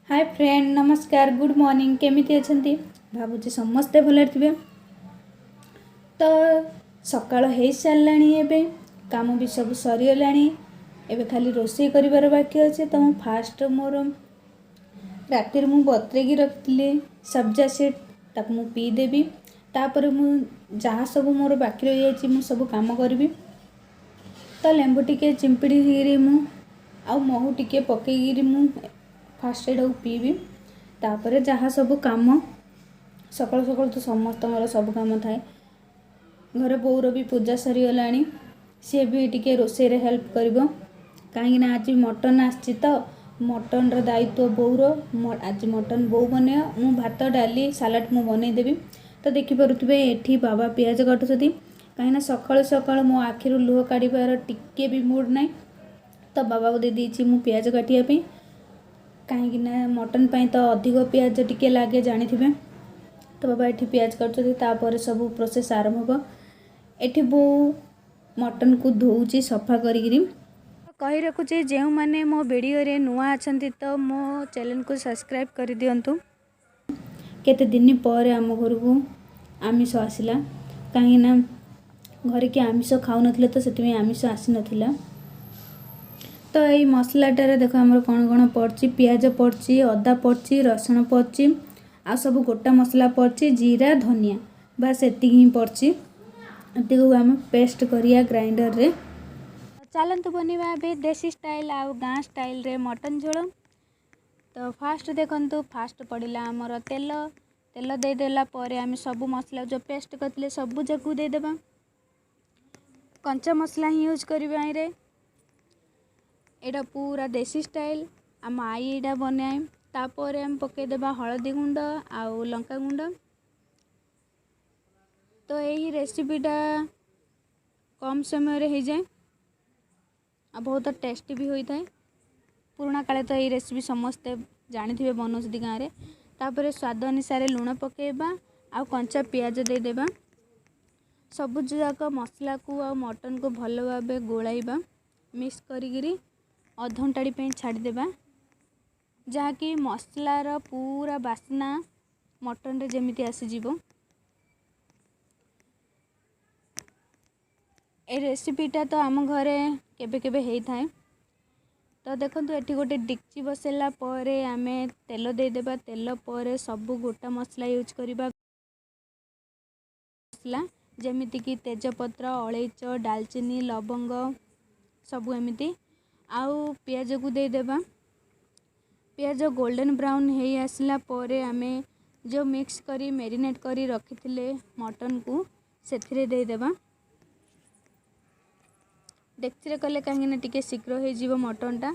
ହାଏ friend, ନମସ୍କାର, good morning. କେମିତି ଅଛନ୍ତି? ଭାବୁଛି ସମସ୍ତେ ଭଲରେ ଥିବେ। ତ ସକାଳ ହେଇସାରିଲାଣି, ଏବେ କାମ ବି ସବୁ ସରିଗଲାଣି, ଏବେ ଖାଲି ରୋଷେଇ କରିବାର ବାକି ଅଛି। ତ ମୁଁ ଫାଷ୍ଟ ମୋର ରାତିରେ ମୁଁ ବତୁରେଇକି ରଖିଥିଲି ସବ୍ଜା ସିଡ଼୍, ତାକୁ ମୁଁ ପିଇଦେବି। ତାପରେ ମୁଁ ଯାହା ସବୁ ମୋର ବାକି ରହିଯାଇଛି, ମୁଁ ସବୁ କାମ କରିବି। ତ ଲେମ୍ବୁ ଟିକେ ଚିମ୍ପିଡ଼ିକିରି ମୁଁ ଆଉ ମହୁ ଟିକେ ପକେଇକିରି ମୁଁ ଫାଷ୍ଟ ଏଇଟାକୁ ପିଇବି। ତାପରେ ଯାହା ସବୁ କାମ, ସକାଳୁ ସକାଳୁ ତ ସମସ୍ତଙ୍କର ସବୁ କାମ ଥାଏ ଘରେ। ବୋଉର ବି ପୂଜା ସରିଗଲାଣି, ସିଏ ବି ଟିକେ ରୋଷେଇରେ ହେଲ୍ପ କରିବ, କାହିଁକିନା ଆଜି ମଟନ୍ ଆସିଛି, ତ ମଟନ୍ର ଦାୟିତ୍ୱ ବୋଉର। ଆଜି ମଟନ୍ ବୋଉ ବନେଇବ, ମୁଁ ଭାତ, ଡାଲି, ସାଲାଡ଼ ମୁଁ ବନେଇଦେବି। ତ ଦେଖିପାରୁଥିବେ, ଏଠି ବାବା ପିଆଜ କାଟୁଛନ୍ତି, କାହିଁକିନା ସକାଳୁ ସକାଳୁ ମୋ ଆଖିରୁ ଲୁହ କାଢ଼ିବାର ଟିକେ ବି ମୁଡ଼୍ ନାହିଁ। ତ ବାବାକୁ ଦେଇଦେଇଛି ମୁଁ ପିଆଜ କାଟିବା ପାଇଁ, କାହିଁକିନା ମଟନ୍ ପାଇଁ ତ ଅଧିକ ପିଆଜ ଟିକେ ଲାଗେ, ଜାଣିଥିବେ। ତ ବାବା ଏଠି ପିଆଜ କାଟୁଛନ୍ତି, ତାପରେ ସବୁ ପ୍ରୋସେସ୍ ଆରମ୍ଭ ହେବ। ଏଠି ବୋଉ ମଟନ୍କୁ ଧୋଉଛି ସଫା କରିକିରି। କହି ରଖୁଛି, ଯେଉଁମାନେ ମୋ ଭିଡ଼ିଓରେ ନୂଆ ଅଛନ୍ତି, ତ ମୋ ଚ୍ୟାନେଲକୁ ସବସ୍କ୍ରାଇବ୍ କରିଦିଅନ୍ତୁ। କେତେ ଦିନ ପରେ ଆମ ଘରକୁ ଆମିଷ ଆସିଲା, କାହିଁକିନା ଘରେ କିଏ ଆମିଷ ଖାଉନଥିଲେ, ତ ସେଥିପାଇଁ ଆମିଷ ଆସିନଥିଲା। ତ ଏଇ ମସଲାଟାରେ ଦେଖ ଆମର କ'ଣ କ'ଣ ପଡ଼ିଛି। ପିଆଜ ପଡ଼ିଛି, ଅଦା ପଡ଼ିଛି, ରସୁଣ ପଡ଼ିଛି, ଆଉ ସବୁ ଗୋଟା ମସଲା ପଡ଼ିଛି, ଜିରା, ଧନିଆ, ବାସ୍ ଏତିକି ହିଁ ପଡ଼ିଛି। ଏତିକୁ ଆମେ ପେଷ୍ଟ କରିବା ଗ୍ରାଇଣ୍ଡରରେ। ଚାଲନ୍ତୁ ବନେଇବା ଏବେ ଦେଶୀ ଷ୍ଟାଇଲ୍ ଆଉ ଗାଁ ଷ୍ଟାଇଲ୍ରେ ମଟନ୍ ଝୋଳ। ତ ଫାଷ୍ଟ ଦେଖନ୍ତୁ, ଫାଷ୍ଟ ପଡ଼ିଲା ଆମର ତେଲ। ତେଲ ଦେଇଦେଲା ପରେ ଆମେ ସବୁ ମସଲା ଯେଉଁ ପେଷ୍ଟ କରିଥିଲେ, ସବୁ ଯାକୁ ଦେଇଦେବା। କଞ୍ଚା ମସଲା ହିଁ ୟୁଜ୍ କରିବା ଏଇରେ। ଏଇଟା ପୁରା ଦେଶୀ ଷ୍ଟାଇଲ୍, ଆମ ଆଈ ଏଇଟା ବନାଏ। ତାପରେ ଆମେ ପକାଇଦେବା ହଳଦୀ ଗୁଣ୍ଡ ଆଉ ଲଙ୍କା ଗୁଣ୍ଡ। ତ ଏହି ରେସିପିଟା କମ୍ ସମୟରେ ହେଇଯାଏ ଆଉ ବହୁତ ଟେଷ୍ଟି ବି ହୋଇଥାଏ। ପୁରୁଣା କାଳେ ତ ଏଇ ରେସିପି ସମସ୍ତେ ଜାଣିଥିବେ, ବନାଉଛନ୍ତି ଗାଁରେ। ତାପରେ ସ୍ୱାଦ ଅନୁସାରେ ଲୁଣ ପକାଇବା ଆଉ କଞ୍ଚା ପିଆଜ ଦେଇଦେବା। ସବୁ ଯାକ ମସଲାକୁ ଆଉ ମଟନକୁ ଭଲ ଭାବେ ଗୋଳାଇବା, ମିକ୍ସ କରିକିରି ଅଧଘଣ୍ଟାଟି ପାଇଁ ଛାଡ଼ିଦେବା, ଯାହାକି ମସଲାର ପୁରା ବାସ୍ନା ମଟନରେ ଯେମିତି ଆସିଯିବ। ଏ ରେସିପିଟା ତ ଆମ ଘରେ କେବେ କେବେ ହେଇଥାଏ। ତ ଦେଖନ୍ତୁ, ଏଠି ଗୋଟେ ଡିକ୍ଚି ବସାଇଲା ପରେ ଆମେ ତେଲ ଦେଇଦେବା। ତେଲ ପରେ ସବୁ ଗୋଟା ମସଲା ୟୁଜ୍ କରିବା, ମସଲା ଯେମିତିକି ତେଜପତ୍ର, ଅଳେଇଚ, ଡାଲଚିନି, ଲବଙ୍ଗ, ସବୁ ଏମିତି। ଆଉ ପିଆଜକୁ ଦେଇଦେବା। ପିଆଜ ଗୋଲ୍ଡେନ୍ ବ୍ରାଉନ୍ ହେଇ ଆସିଲା ପରେ ଆମେ ଯେଉଁ ମିକ୍ସ କରି ମ୍ୟାରିନେଟ୍ କରି ରଖିଥିଲେ ମଟନ୍କୁ, ସେଥିରେ ଦେଇଦେବା। ଡେକ୍ଚିରେ କଲେ କାହିଁକିନା ଟିକେ ଶୀଘ୍ର ହେଇଯିବ ମଟନ୍ଟା।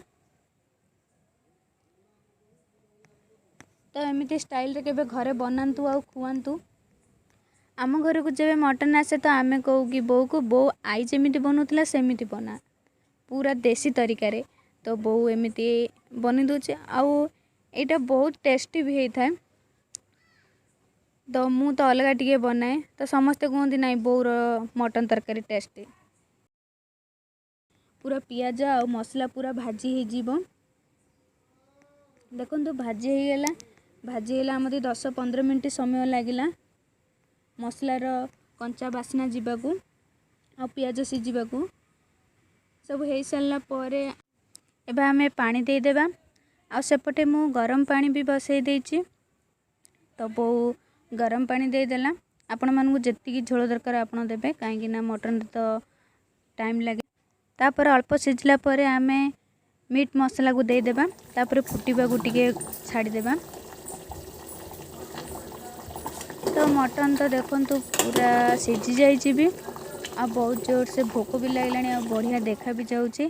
ତ ଏମିତି ଷ୍ଟାଇଲ୍ରେ କେବେ ଘରେ ବନାନ୍ତୁ ଆଉ ଖୁଆନ୍ତୁ। ଆମ ଘରକୁ ଯେବେ ମଟନ୍ ଆସେ, ତ ଆମେ କହୁ କି ବୋଉକୁ, ବୋଉ, ଆଈ ଯେମିତି ବନଉଥିଲା ସେମିତି ବନା, ପୁରା ଦେଶୀ ତରିକାରେ। ତ ବୋଉ ଏମିତି ବନେଇ ଦେଉଛି ଆଉ ଏଇଟା ବହୁତ ଟେଷ୍ଟି ବି ହେଇଥାଏ। ତ ମୁଁ ତ ଅଲଗା ଟିକେ ବନାଏ, ତ ସମସ୍ତେ କୁହନ୍ତି, ନାଇଁ, ବୋଉର ମଟନ୍ ତରକାରୀ ଟେଷ୍ଟି। ପୁରା ପିଆଜ ଆଉ ମସଲା ପୁରା ଭାଜି ହେଇଯିବ। ଦେଖନ୍ତୁ, ଭାଜି ହେଇଗଲା। ଭାଜି ହେଇଗଲା, ଆମର 10-15 ମିନିଟ୍ ସମୟ ଲାଗିଲା ମସଲାର କଞ୍ଚା ବାସ୍ନା ଯିବାକୁ ଆଉ ପିଆଜ ସିଝିବାକୁ। ସବୁ ହେଇସାରିଲା ପରେ ଏବେ ଆମେ ପାଣି ଦେଇଦେବା। ଆଉ ସେପଟେ ମୁଁ ଗରମ ପାଣି ବି ବସାଇ ଦେଇଛି। ତ ବୋଉ ଗରମ ପାଣି ଦେଇଦେଲା। ଆପଣମାନଙ୍କୁ ଯେତିକି ଝୋଳ ଦରକାର ଆପଣ ଦେବେ, କାହିଁକିନା ମଟନ୍ରେ ତ ଟାଇମ୍ ଲାଗେ। ତାପରେ ଅଳ୍ପ ସିଝିଲା ପରେ ଆମେ ମିଟ୍ ମସଲାକୁ ଦେଇଦେବା। ତାପରେ ଫୁଟିବାକୁ ଟିକେ ଛାଡ଼ିଦେବା। ତ ମଟନ୍ ତ ଦେଖନ୍ତୁ ପୁରା ସିଝି ଯାଇଛି ବି, ଆଉ ବହୁତ ଜୋରସେ ଭୋକ ବି ଲାଗିଲାଣି, ଆଉ ବଢ଼ିଆ ଦେଖା ବି ଯାଉଛି।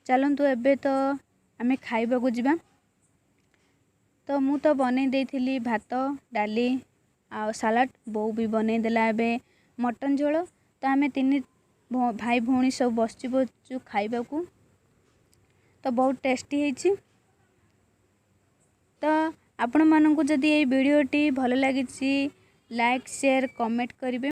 ଚାଲନ୍ତୁ, ଏବେ ତ ଆମେ ଖାଇବାକୁ ଯିବା। ତ ମୁଁ ତ ବନେଇ ଦେଇଥିଲି ଭାତ, ଡାଲି ଆଉ ସାଲାଡ଼। ବୋଉ ବି ବନେଇ ଦେଲା ଏବେ ମଟନ୍ ଝୋଳ। ତ ଆମେ ତିନି ଭାଇ ଭଉଣୀ ସବୁ ବସିଛୁ ବସିଛୁ ଖାଇବାକୁ। ତ ବହୁତ ଟେଷ୍ଟି ହେଇଛି। ତ ଆପଣମାନଙ୍କୁ ଯଦି ଏଇ ଭିଡ଼ିଓଟି ଭଲ ଲାଗିଛି, ଲାଇକ୍, ସେୟାର, କମେଣ୍ଟ କରିବେ।